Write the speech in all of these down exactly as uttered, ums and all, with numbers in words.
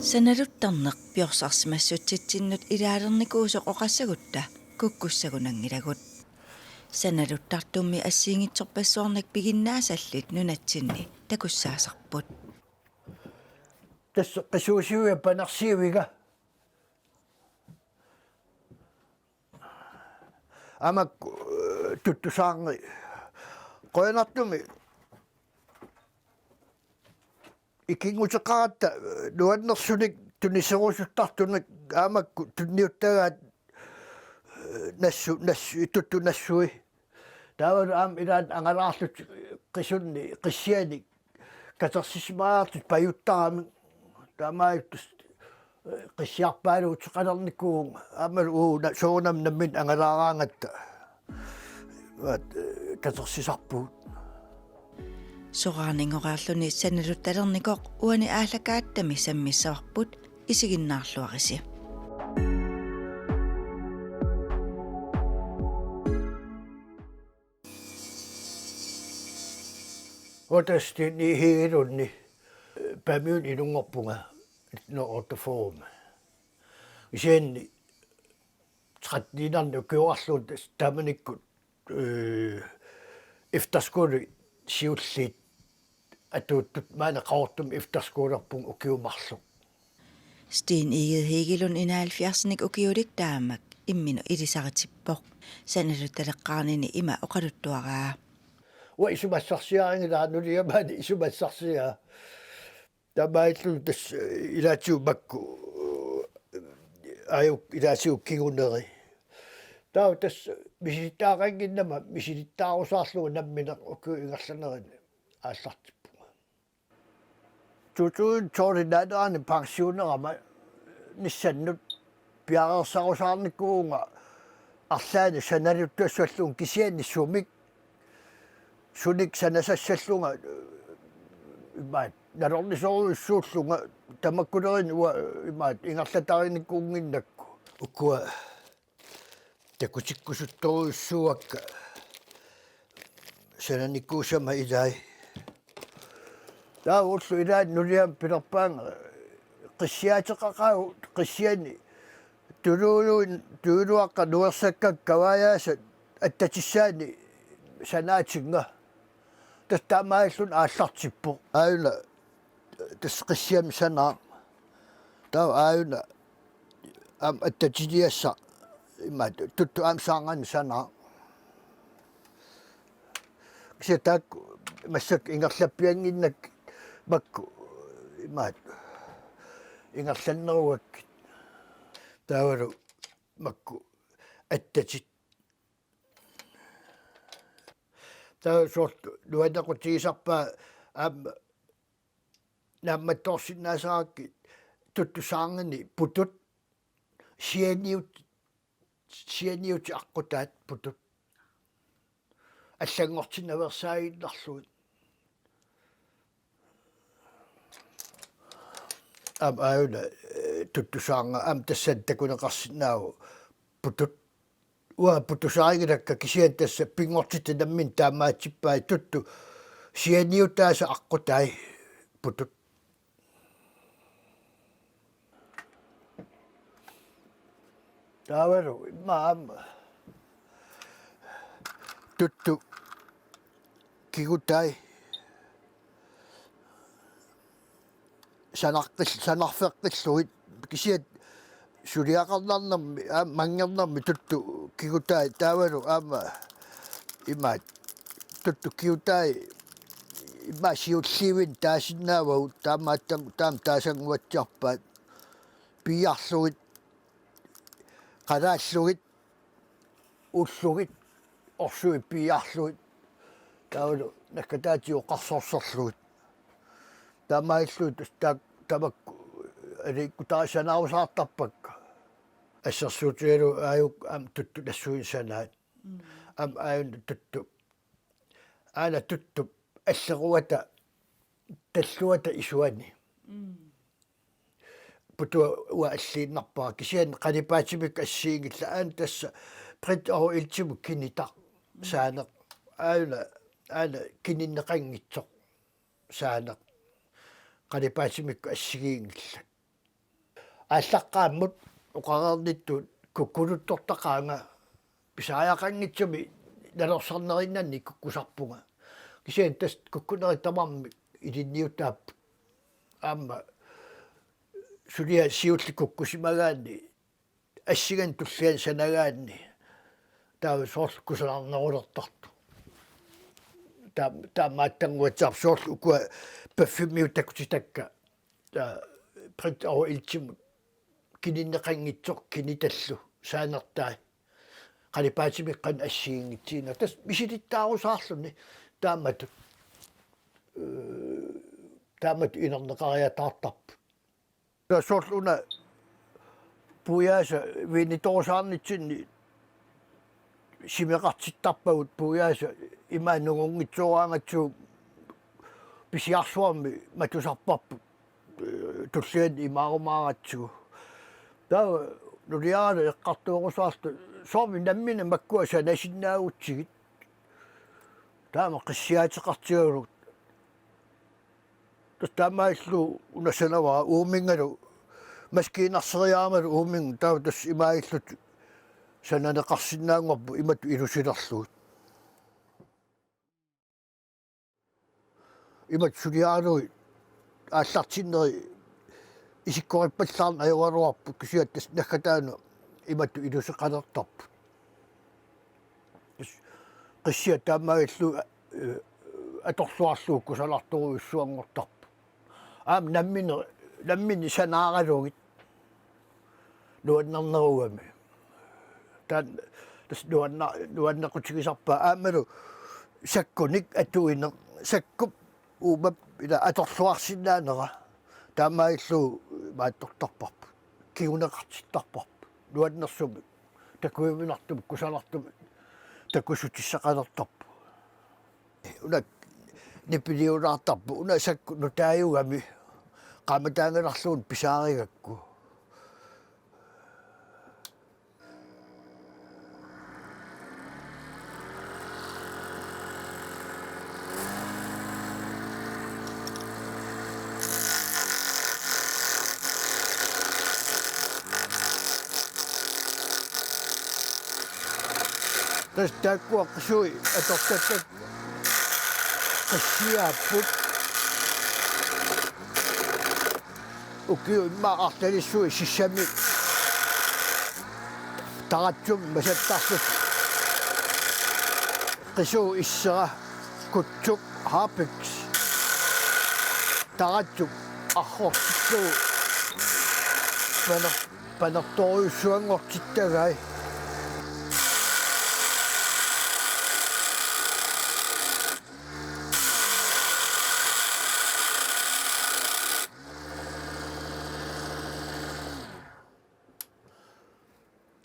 Sanaluttarneq piorsarsimassutitsinnut ilaalernikuusoq oqassagutta kukkussagunanngilagut. Sanaluttartummi assigiinngitsorpassuarnik piginnaasallit nunatsinni takussaasarput. Tassa qisuusiviga panersiiviga. Aamma, øh, tuttusaarngi. Qujanartumik ikinnguteqaratta, øh, nuannersunik tuniserusuttartunik aamma tunniuttagaat, øh, nassu-, nassu-, tuttu nassui. Taavalu aamma ilaat angalaarlutik qisunni, qissiani katersisimagaartut pajuttaramik. Taamaattoq, øh, qissiarpaaluuteqalernikuuvunga. Aammalu uuna soorunami nammineq angalaaraangatta. Aat, øh, katersisarpugut. Soraarninngorluni sanaluttalernikooq uani aallakaatitami sammissavarput, isiginnaarluarisi. Uanga Steen Egedlund, øh, Paamiuni inunngorpunga nitten hundrede og otteogfyrre. Kisianni tretteniinnarni ukioqarlunga taamanikkut, øh, efterskoli siulliit atuuttut maani Qaqortumi efterskolerpunga ukiut marluk. Steen Egede Hegelund enoghalvfjerdsinik ukiulik taamak imminut ilisaritippoq. Sanaluttaleqqaarnini ima oqaluttuaraa. Uanga isumassarsiarinngilara, nuliama maani isumassarsiaa. Taamaalilluni tassa, øh, ilaatigut makku, øh, aajuku ilaatigut kinguneri. Taava tassa misilittagaqannginnama misilittaarusaarlunga nammineq ukiut ingerlanerini aallartippunga. To tusind tolv naanerani pensionerama nissannut piareersarusaarnikuuvunga arlaannik sanaluttuassallugu, kisianni sumik, sunik sanasassallunga, imaat, nalornisorujussuullunga, tamakkulerlunga uanga, imaat, ingerlatarinikuunnginnakku. Ukua takutikkusuttorujussuuakka sananikuusama ilai. Taava ullut ilaanni nuliama pilerpaanga qissiaateqaqaagut, qissiani tuluuluin-, tuluuluaqqat nuersakkakka kavaajaasat attatissaanni sanaatinnga. Tassa taamaalilluni aallartippoq. Aajuna tassa qissiamik sanaaq. Taava aajuna aamma attatiliassaq, imaat, tuttu aamma saarnganik sanaaq. Kisianni taakku massakkut ingerlappiannginnakkit makku, imaat, ingerlannerugakkit. Taavalu makku attatit. Taava soorlu nuannequtigisarpaa aamma naammattoorsinnaasarakkit tuttusaarnini putut sianiut-, sianiutit aqqutaat putut. Allanngortinnaveersaaginnarlugit. Aamma aajuna, øh, tuttusaarnga aamma tassani takuneqarsinnaavoq putut. Uanga putusaarinngilara kisianni tassa pinngortitaq nammineq taamaatippai tuttu sianiutaasa aqqutai putut. Taavalu immaqa aamma tuttu kigutai sanaqqil-, sanarfeqqillugit, kisianni suliaqarnarnermi, aa, manngernermi tuttu kigutai taavalu aamma imaat tuttu kigutai immaqa siulliuvinik taasinnaavagut, taamaattumik taama taasannguatsiarpaat piiarlugit, qalaallugit, ullugit, orsuit piiarlugit, taavalu nakkataatigut qarsorsorlugit. Taamaalillugit tassa taak-, tamakku aliikkutaassanaarusaartarpakka. Assersuutigalugu aajuku aamma tuttu nassuinik sanaat. Mm. Aamma aajuna tuttu. Aana tuttup alleruata, talluata isuani. Mm. Putua uanga alliinnarpara, kisianni qalipaatimik assigiinngillat, aana tassa Britt Orup Eltimut kinitaq saaneq. Aana, aana kininneqanngitsoq saaneq. Qalipaatimik assigiinngillat. Aallaqqaammut oqareernittut kukkunuttortaqaanga, pisariaqanngitsumik nalorsarnerinnanni kukkusarpunga. Kisianni tassa kukkunerit tamarmik ilinniutaapput. Aamma suliaq siulleq kukkusimagaanni assinganik tullianik sanagaanni taava soorlu kusanarnerulertartoq. Taam-, taamaattarnguatsiarpoq soorlu ukua parfumiut takutitakka. Taava Prince of Wales-imut kininneqanngitsoq kinitallu saanertai. Qalipaatimik qanoq assigiinngitsuunersut. Tassa misilittaarusaarluni taamatut. Ee, taamatut inerneqariataartarput. Tassa soorlu una puiaasa viinitorusaarnitsinni simeqartittarpagut puiaasa ima nungunngitsooraangatsigu pisiarsuarmi matusarparput, ee, tullianut imaarumaaratsigu. Taava nuliaralu eqqartuerusaartoq soormi nammineq makkua sanasinnaagutsigu. Taama qissiaateqartigalugu. Tassa taamaallu una sanavara uuminngalu maskiinarseriaramalu uuminnga taava tassa imaalillutik sananeqarsinnaanngorput imatut ilusilerlugit. Imatut suliaralugit aallartinneri isikkoripallaarneq ajoraluarpoq kisianni tassa naggataanut imatut iluseqalertarput. Qissiat taamaallu, ee, atorluarlugu kusanartorujussuanngortarput. Aamma nammineq, nammineq sanaaralugit nuannernerugami. Taanna tassa nuanna-, nuannequtigisarpaa aammalu sakkunik atuineq, sakkup uumap ila atorluarsinnaanera. Taamaallu imaattortarparput. Kinguneqartittarparput. Nuannersumik. Takujuminartumik, kusanartumik. Takussutissaqalertarpoq. Una nipiliulaartarpoq. Una sakku nutaajugami. Qaammataangalarluunniit pisaarigakku. Tassa taakkua qisui atortatta qissiaapput. Ukiut immaqa arlalissuit sissami taratsumik masattarlutik. Qisuu issera, kutsuk, harpiks. Taratsuk arrortillugu paner-, panertorujussuanngortittagai.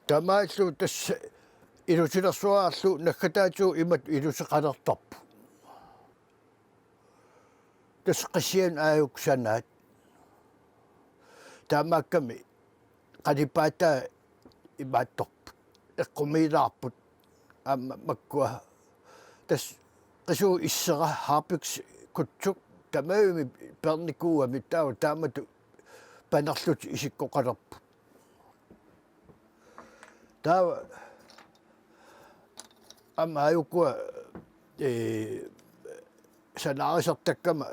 Taamaallu tassa ilusilersuarlu naggataatigut imatut iluseqalertarput. Tassa qissianut aajuku sanaat. Taamaakkami qalipaataa imaattorput. Eqqumiilaarput. Aamma makkua. Tassa qisuu issera, harpiks, kutsuk, tamavimmi peernikuugamik taava taamatut panerlutik isikkoqalerput. Taava aamma aajukua, ee, sanaarisartakkama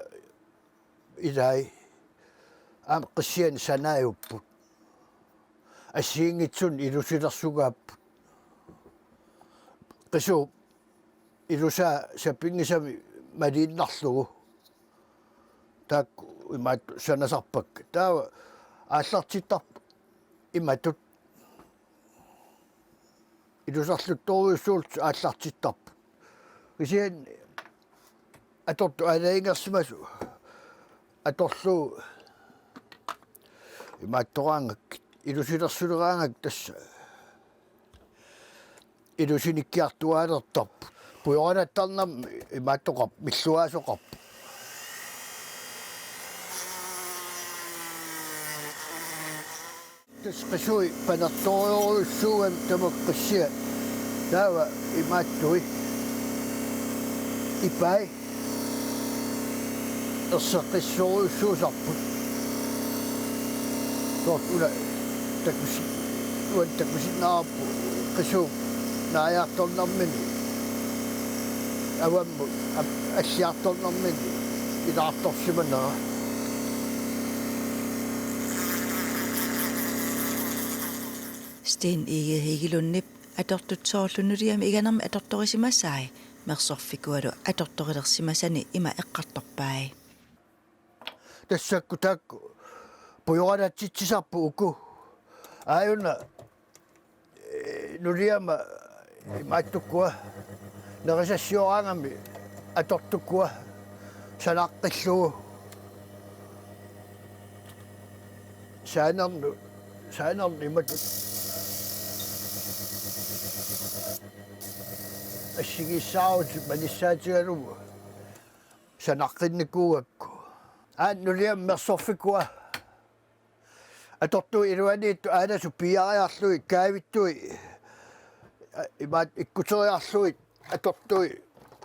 ilai aamma qissianik sanaajupput. Assigiinngitsunik ilusilersugaapput. Qisuup ilusaa sapinngisamik maliinnarlugu. Taakku imaattoq sanasarpakka. Taava aallartittarput imatut. Iluserluttorujussuullutik aallartittarput. Kisianni atortut aalajangersimasut atorlugu imaattoraangakkit, ilusilersuleraangakkit tassa ilusinikkiartuaalertarput. Pujoralattarnermi imaattoqarpoq, milluaasoqarpoq. Tassa qisui panertorujussuugami tamakku qissiat. Taava imaattui. Ipai. Erseqqissorujussuusarput. Una takusi-, uani takusinnaavarput qisuup naajartornermini avammut ap-, alliartornermini ilaartorsimanera. Steen Egede Hegelundip atortut soorlu nuliami iganermi atortorisimasai Mersorfikualu atortorilersimasani ima eqqartorpai. Tassa taakku pujoralatsitsisarput uku. Aajuna, eh, nuliama imaattukkua nerisassiooraangami atortukkua sanaqqillugu. Saanernut, saanernut imatut. Assigiissaarutit manissaatigalugu sanaqqinnikuugakku. Aana nuliama Mersorfikua atortui iluaniittut aanasut piiariarlugit kaavittui, a, imaat ikkuteriarlugit atortui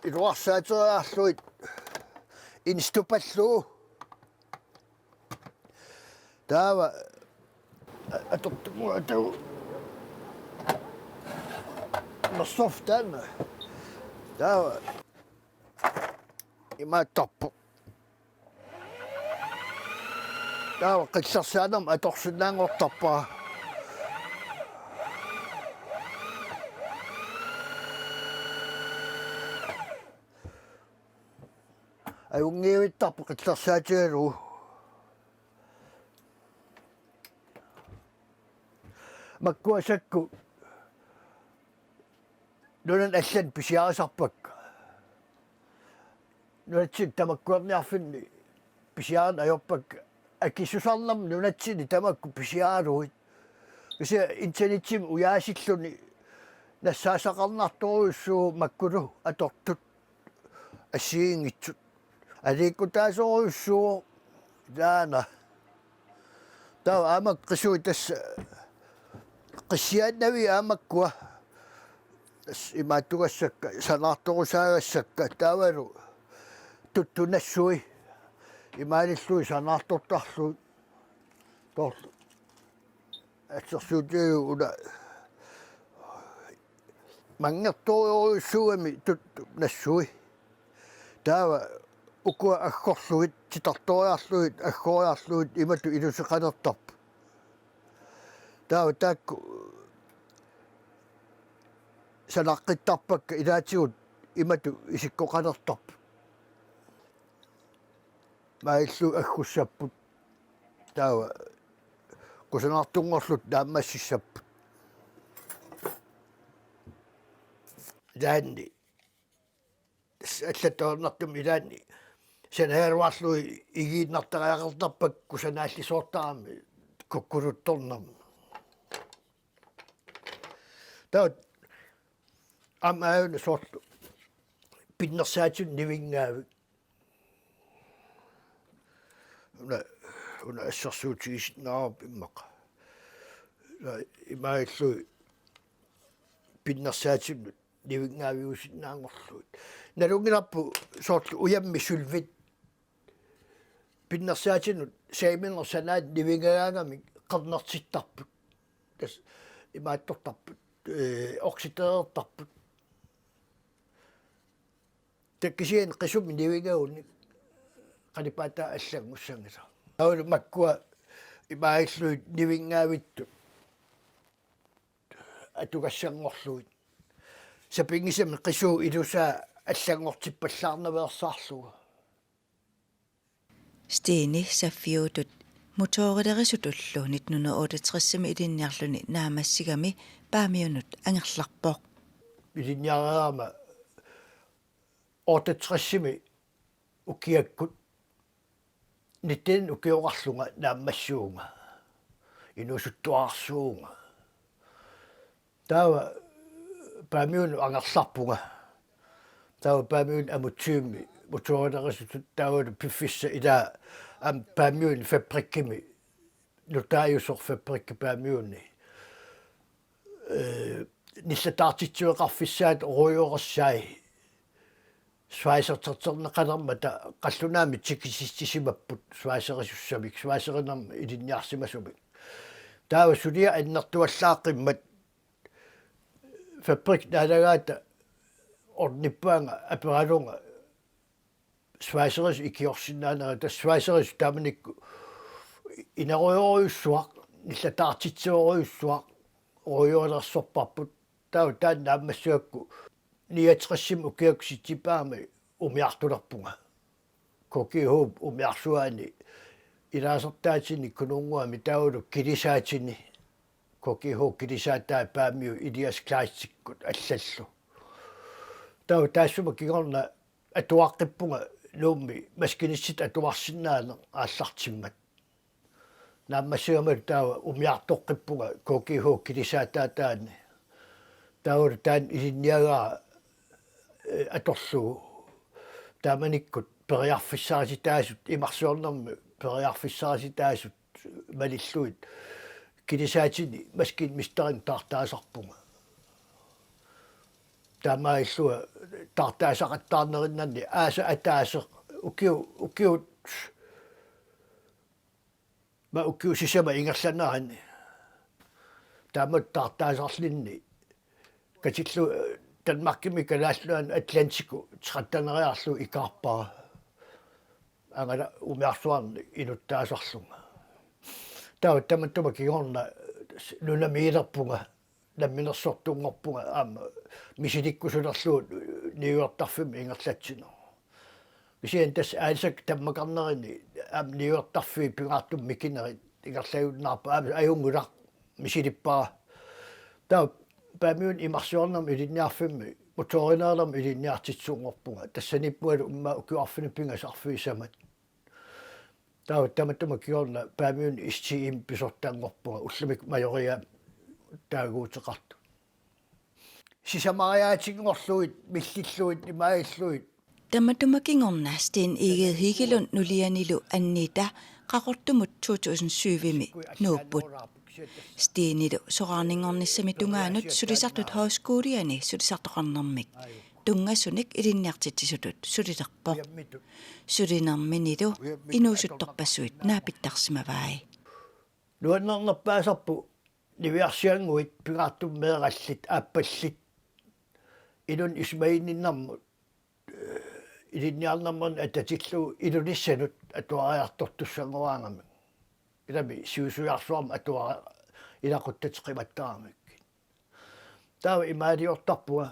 iluarsaateriarlugit instupallugu. Taava a-, atortugu atagu Mersorfik taanna. Taava imaattarpoq. Taava qillersaanermut atorsinnaanngortarpara. Ajunngiivittarpoq qillersaatigalugu. Makkua sakku nunani allani pisiarisarpakka. Nunatsinni tamakkuerniarfinni pisiarineq ajorpakka. Akisusarnermi nunatsinni tamakku pisiaralugit. Kisianni internetsimi ujaasilluni nassaassaqarnartorujussuuvoq makkulu atortut assigiinngitsut. Aliikkutaasorujussuuvoq taanna. Taava aamma qisuit tassa qissiaannaviit aamma makkua. Tassa imaattugassakka, sanaartorusaagassakka, taavalu tuttunassui. Imaalillugit sanaartortarlugit. Toorlu. Assersuutigalugu una manngertorujussuugami tuttunassui. Taava ukua aggorlugit, titartoriarlugit, aggoriarlugit imatut iluseqalertarput. Taava taakku sanaqqittarpakka ilaatigut imatut isikkoqalertarput. Maajillugu aggussapput. Taava kusanartunngorlutik naammassissapput. Ilaanni. Tassa allattornartumik ilaanni sanagaluarlugit igiinnartariaqartarpakka kusanaallisoortarami kukkuluttornermi. Taava aamma aajuna soorlu pinnersaatinut nivinngaavik. Una, una assersuutigisinnaavarput immaqa. Una imaallugit pinnersaatinut nivinngaavigusinnaanngorlugit. Nalunngilarput soorlu ujammik sølvit pinnersaatinut saamineq sanaat nivingagaangamik qernertittarput. Tassa imaattortarput, ee, oxideriartarput. Taava kisianni qisumik nivingagunik qalipaataa allanngussanngilaq. Taavalu makkua imaallugit nivinngaavittut atugassanngorlugit. Sapinngisamik qisuup ilusaa allanngortippallaarnaveersaarlugu. Steeni saffiutut motorilerisutullu nitten hundrede otteogtresimi ilinniarluni naammassigami Paamiunut angerlarpoq. Ilinniareerama otteogtresimi ukiakkut nitten ukioqarlunga naammassivunga. Inuusuttuararsuuvunga. Taava Paamiunut angerlarpunga. Taava Paamiunut amutsivimmi motorilerisutut taavalu piffissaq ilaa aamma Paamiuni fabrikkimi nutaajusoq fabrikki Paamiuni. Ee, nillataartitsiveqarfissaat ruujoqassai svejserterterneqalermata qallunaamik tikisitsisimapput svejserisussamik, svejserinermik ilinniarsimasumik. Taava suliaq annertuallaaqqimmat fabrik naalagaata ornippaanga aperalunga svejserisut ikiorsinnaanera, tassa svejserisut taamanikkut inerujorujussuaq, nillataartitsiorujussuaq, orujualersorparput, taava taanna naammassigakku niogtresimi ukiakkut septembarimi umiartulerpunga. K G H-p umiarsuaani ilaasortaatini Kununnguami taavalu kilisaatini, K G H kilisaatai Paamiut Elias Kleistikkut allallu. Taava taassuma kingorna atuaqqippunga Nuummi maskinistit atuarsinnaaneq aallartimmat. Naammassigamalu taava umiartoqqippunga K G H kilisaataataani. Taavalu taanna ilinniagara, eh, atorlugu. Taamanikkut periarfissarititaasut, imarsiornermi periarfissarititaasut malillugit kilisaatini maskinmesterimik taartaasarpunga. Taamaalillunga taartaasaqattaarnerinnani aasaq ataaseq ukiu-, ukiut, ma ukiut sisamat ingerlaneranni. Taamatut taartaasarlunni katillugu, eh, Danmarkimi Kalaallit Nunaanni Atlantikkut tretteneriarlugu ikaarpara. Angala umiarsuarni inuttaasarlunga. Taava tamatuma kingorna nunamiilerpunga, namminersortunngorpunga aamma misilikkusulerlugu niuertarfimmi ingerlatsineq. Kisianni tassa aalisakkat tammakarnerini aamma niuertarfiit pingaartumik mikinerit ingerlajunnaarput, aamma ajunngilaq, misilippara. Taava Paamiuni imarsiornermi ilinniarfimmi, motorineernermi ilinniartitsisunngorpunga. Tassaniippungalu immaqa ukiut arfineq-pingasut arfineq-sisamat. Taava tamatuma kingorna Paamiuni S T M pisortanngorpunga, ullumikkut Majoriaamik taaguuteqartoq. Sisamariaatinngorlugit, millillugit, imaallugit. Tamatuma kingorna Steen Egede Hegelund nulianilu Anita Qaqortumut to tusind syvimi nuupput. Steenilu soraarninngornissami tungaanut sulisartut højskoliani sulisartoqarnermik tunngasunik ilinniartitsisutut sulilerpoq. Sulinerminilu inuusuttorpassuit naapittarsimavai. Nuannernerpaasarpoq niviarsiannguit pingaartumik meerallit, aappallit, inunnut isumaginninnermut, eh, ilinniarnermut atatillugu Ilulissanut atuariartortussanngoraangamik. Ilami siusiarsuarmik atuara-, ilaquttat qimattaramik. Taava imaaliortarpunga,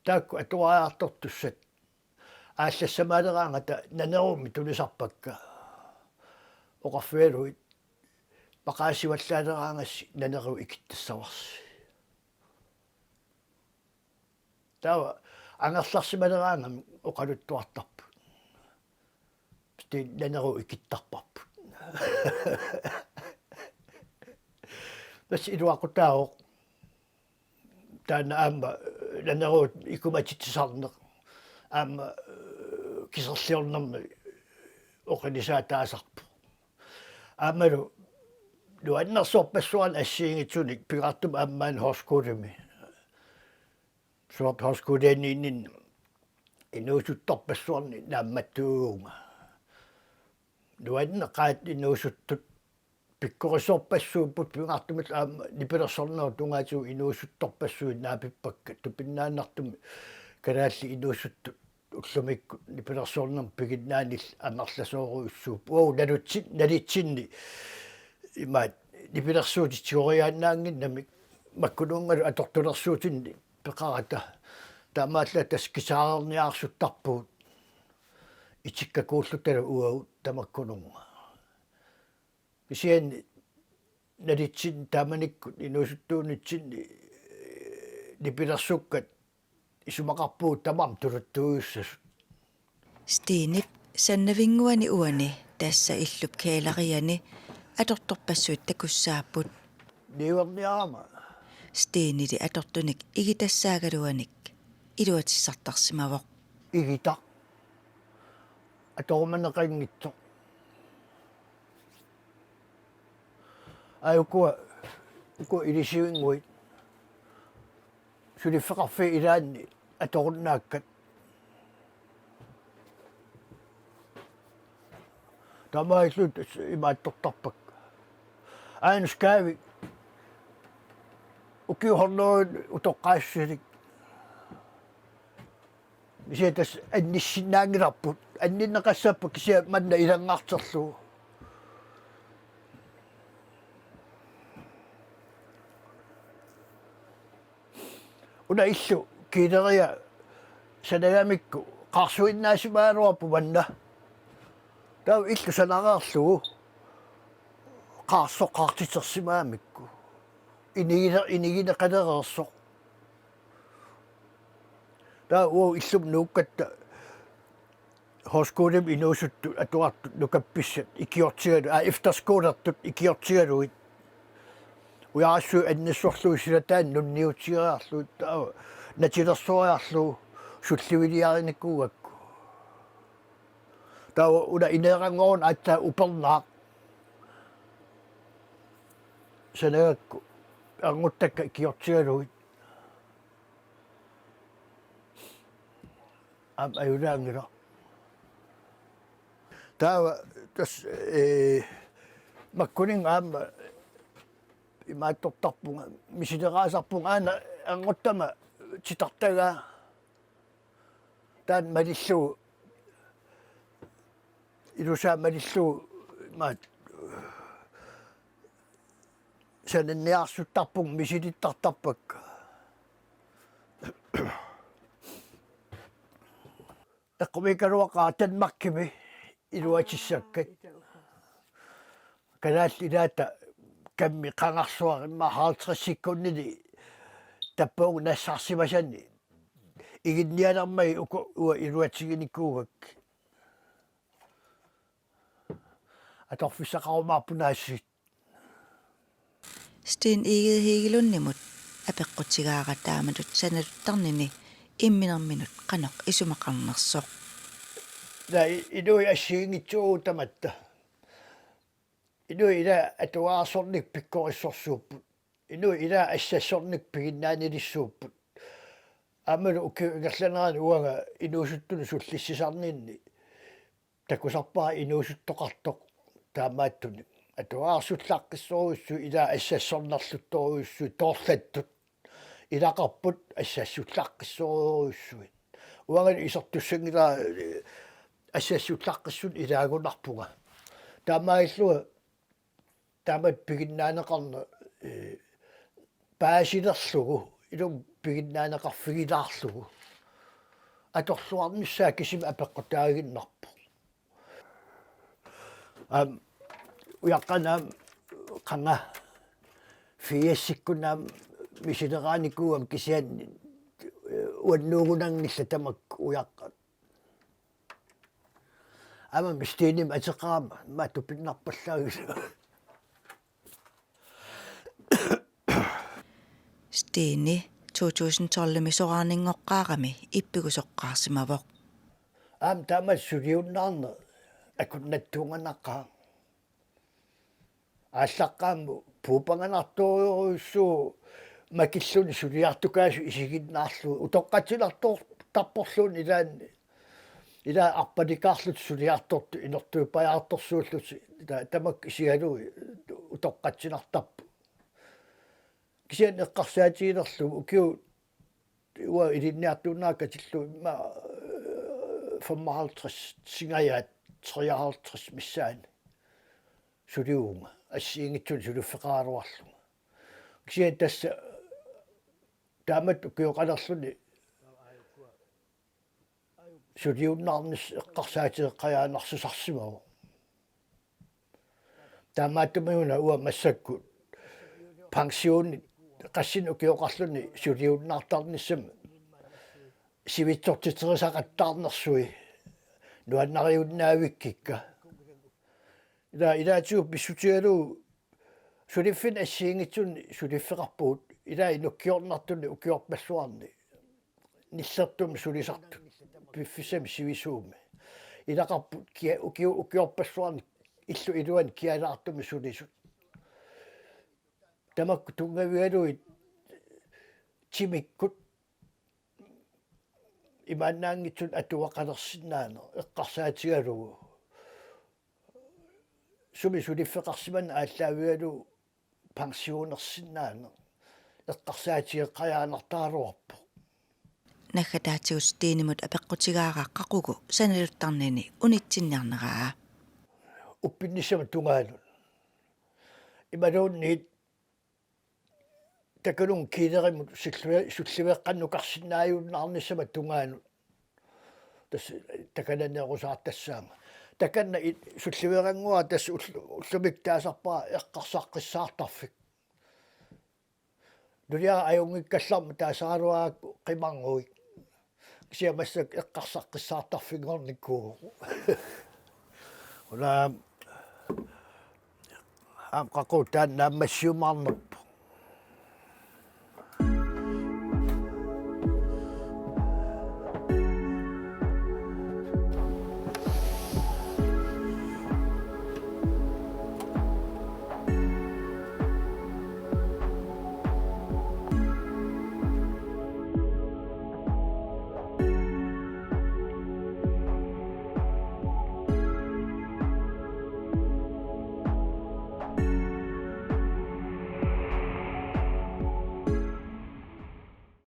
taakku atuariartortussat aallassamaalereeraangata Naneruumik tunisarpakka. Oqarfigalugit maqaasivallaalereeraangassi Naneruup ikittassavarsi. Taava angerlarsimaleraangamik oqaluttuartarput. Pasti Naneruup ikittarparput. Tassa iluaqutaavoq. Taanna aamma Naneruup ikumatitsisarneq aamma, eh, kiserliornermi oqilisaataasarpoq. Aammalu nuannersorpassuarnik assigiinngitsunik pingaartumik aamma maani højskolimi. Soorlu højskolianiinninni inuusuttorpassuarnik naammattuuvunga. Nuanneqaat inuusuttut pikkorissorpassuupput, pingaartumillu aamma nipilersornerup tungaatigut inuusuttorpassuit naapippakka, tupinnaannartumik kalaallit inuusuttut ullumikkut nipilersornermut piginnaanillu amerlasoorujussuupput. Uagut nalitsin-, nalitsinni imaat nipilersuutit tigoriaannaannginnamik, makkununngalu atortulersuutinni peqarata. Taamaallaat tassa guitarerniarsuttarpugut, itikkakuullutalu uagut tamakkununnga. Kisianni nalitsinni taamanikkut inuusuttuunitsinni, eh, nipilersukkat isumaqarpugut tamarmik tuluttuujussasut. Steenip sannavinnguani uani tassa illup kæleriani atortorpassuit takussaapput. Niuerniarama. Steenili atortunik igitassaagaluanik iluatissartarsimavoq. Igitaq. Atorumaneqanngitsoq. Ai ukua, ukua ilisivinnguit. Suliffeqarfiit ilaanni atorunnaakkat. Taamaalillutik imaattortarpakka. Aajuna skaavi Kiuhorneruit utoqqaassusilik. Kisianni tassa annissinnaanngilarput. Anninneqassappat kisianni manna ilanngarterlugu. Una illu kiileria sanagamikku qaarsuinnaasimagaluarpoq manna. Taava illu sanareerlugu qaarsoq qaartitersimagamikku. Inigine-, inigineqalereersoq. Taava uagut illumut nuukkatta højskolimi inuusuttut atuartut nukappissat ikiortigalugit, aa, efterskolertut ikiortigalugit. Ujarassuit annersorlugit silataanni nunniutigiarlugit, taava natilersoriarlugu sulliviliarinikuugakku. Taava una ineeranngoruna aatsaat upernaaq sanagakku ernguttakka ikiortigalugit. Aamma ajulaanngilaq. Taava tassa, ee, makkuninnga aamma imaattortarpunga, misileraasarpunga aana ernguttama titartagaa. Taanna malillugu, ilusaa malillugu, imaat, sananniarsuttarpunga misilittartarpakka. Eqqumiikkaluaqaaq Danmarkimi iluatissakkat. Kalaallit ilaata kammi qangarsuaq immaqa halvtredsikkunnili tappavunga nassarsimasani. Iginnialermagit uku uanga iluatiginikuugakkit. Atorfissaqarumaarpunga aasiit. Steen Egede Hegelundimut apeqqutigaara taamatut sanaluttarnini imminerminut qanoq isumaqarnersoq. Taava i-, inuit assigiinngitsuupput tamatta. Inuit ilaat atuarsornikkut pikkorissorsuupput. Inuit ilaat assassornikkut piginnaanilissuupput. Aammalu ukiup ingerlanerani uanga inuusuttunut sullissisarninni takusarpara inuusuttoqartoq taamaattunik. Atuarsullaqqissorujussuit, ilaat assassornerluttorujussuit, toorlattut. Ilaqarput assassullaqqissorujussuit. Uangalu isertussanngilara, ee, assassullaqqissunik ilaagunarpunga. Taamaalillunga taamatut piginnaaneqarneq, ee, paasilerlugu, ilumut piginnaaneqarfigilaarlugu. Atorluarnissaa kisimi apeqqutaaginnarpoq. Aamma ujaqqanit aamma qanga firsikkunni aamma misileraanikuugamik kisianni, ee, uannut uunanngillat tamakku ujaqqat. Aamma Steenimik ateqarama matupinnarpallaagila. Steeni to tusind tolvimi soraarninngoqqaarami ippigusoqqaarsimavoq. Aamma taama suliunnaarneq akunnattuunganaqaaq. Aallaqqaammut puupanganartorujussuuvoq makilluni suliartukaasut isiginnaarlugit utoqqatsinartortarporluunniit ilaanni. Ilaat arpalikaarlutik suliartortut inortuippajaartorsuullutik ta-, tamakku isigalugit utoqqatsinartarput. Kisianni eqqarsaatigilerlugu ukiut uanga ilinniartuunnaakkatillugu immaqa, ee, femoghalvtreds singajaat treoghalvtreds missaani sulivunga assigiinngitsunik suliffeqaraluarlunga. Kisianni tassa taamatut ukioqalerluni suliunnaarnissaq eqqarsaatigeqqajaannarsusarsimavoq. Taamaattumik una uanga massakkut pensioni qassinik ukioqarluni suliunnaartarnissamut sivitsortiterisaqattaarnersui nuannariunnaavikkikka. Ila ilaatigut pissutigalugu suliffinnik assigiinngitsunik suliffeqarpugut, ilai nukkiornartunik ukiorpassuarni nillertumik sulisartut piffissami sivisuumi. Ilaqarput kia-, ukiu-, ukiorpassuarni illup iluani kialaartumik sulisut. Tamakku tunngavigalugit timikkut imaannaanngitsunik atuaqalersinnaaneq eqqarsaatigalugu. Sumi suliffeqarsimaneq aallaavigalugu pensionersinnaaneq. eqqarsaatigeqqajaannartaraluarpoq. Naggataatigut Stenimut apeqqutigaara qaqugu sanaluttarnini unitsinniarneraa. Uppinnissamut tungaanut. Imaluunniit takanunga kiilerimut sullive-, sulliveqqannukarsinnaajunnaarnissamut tungaanut. Tassa takanannerusaartassaanga. Takanna i-, sulliveqannguara tassa ull-, ullumikkut taasarpara eqqarsaqqissaartarfik. Nuliara ajunngikkallarmat taasaraluarakku qimarngui. Kisianni massakkut eqqarsaqqissaartarfinngornikuuvoq. Una aamma qaqugu taanna naammassiumaarneq